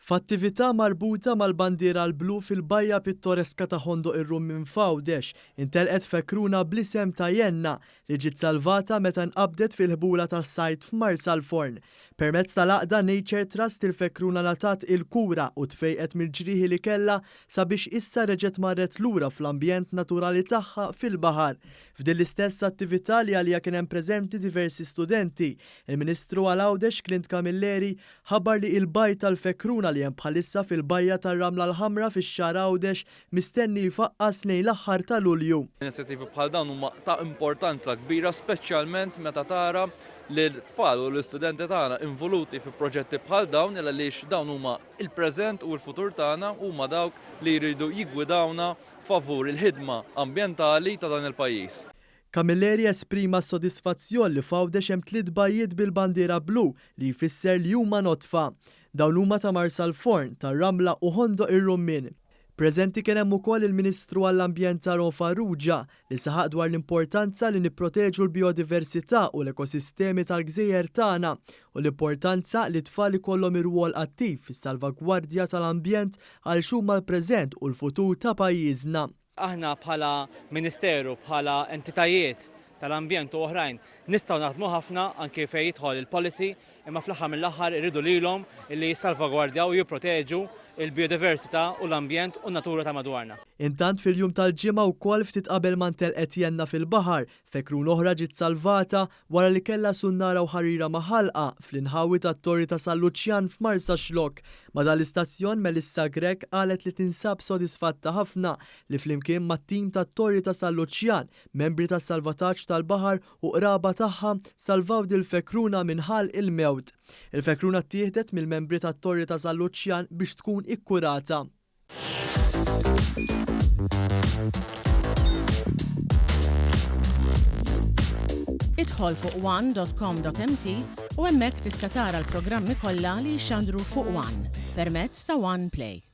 F'attività marbuta mal-bandiera l-blu fil-bajja pittoreska ta' Ħondoq ir-Rummien f'Għawdex, intelqet fekruna bl-isem ta' Jenna li ġiet salvata meta nqabdet fil-ħbula tas-sajd f'Marsalforn. Permezz tal-għaqda Nature Trust il-fekruna ngħatat il-kura u tfejqet mill-ġrieħi li kellha sabiex issa reġgħet marret lura fl-ambjent naturali tagħha fil-baħar. F'din l-istess attività li għaliha kien hemm preżenti diversi studenti, il-Ministru għal Għawdex Clint Camilleri Ħabbar li il-bajd tal-fekruna li hemm bħalissa fil-bajja tar-Ramla l-Ħamra fix-Xagħra Għawdex mistenni jfaqqas lejn l-aħħar ta' Lulju. Inizjattivi bħal dawn huma ta' importanza kbira speċjalment meta tara lit-tfal u l-istudenti tagħna involuti fi proġetti bħal dawn għaliex dawn huma l-preżent u l-futur tagħna, huma dawk li jridu jiggwidawna favur il-ħidma ambjentali ta' dan il-pajjiż. Camilleri esprima s-sodisfazzjon li f'Għawdex hemm tliet bajjiet bil-bandiera blu li jfisser li huma nodfa. Dawn huma ta' Marsalforn, tar-Ramla u Ħondoq ir-Rummien. Preżenti kien hemm ukoll il-Ministru għall-Ambjent Aaron Farrugia li saħaq dwar l-importanza li nipproteġu l-bijodiversità u l-ekosistemi tal-gżejjer tagħna u l-importanza li t-tfal ikollhom irwol attiv fis-salvagwardja tal-ambjent għaliex huma l-preżent u l-futur ta' pajjiżna. Aħna bħala Ministeru, bħala entitajiet tal-ambjent u oħrajn nistgħu naħdmu ħafna anki fejn jidħol il-policy, imma fl-aħħar mill-aħħar irridu lilhom li jissalvagwardjaw u jipproteġu l-biodiversità u l-ambjent u n-natura ta' madwarna. Intant fil-jum tal-Ġimgħa wkoll ftit qabel ma ntelqet Jenna fil-baħar, fekruna oħra ġiet salvata wara li kellha sunnara u ħarira ma' ħalqha fl-inħawi tat-Torri ta' San Luċjan f'Marsaxlokk. Ma' dan l-istazzjon Melissa Grech qalet li tinsab sodisfatta ħafna li flimkien mat-tim tat-Torri ta' San Luċjan, membri tas-salvataġġ tal-baħar u qraba tagħha salvaw dil-fekruna minn ħalq il-mewt. Il-fekruna ttieħdet mill-membri tat-Torri ta' San Luċjan biex tkun ikkurata. Idħol fuq one.com.mt u hemmhekk tista' tara l-programmi kollha li jixxandru fuq One permezz ta' One Play.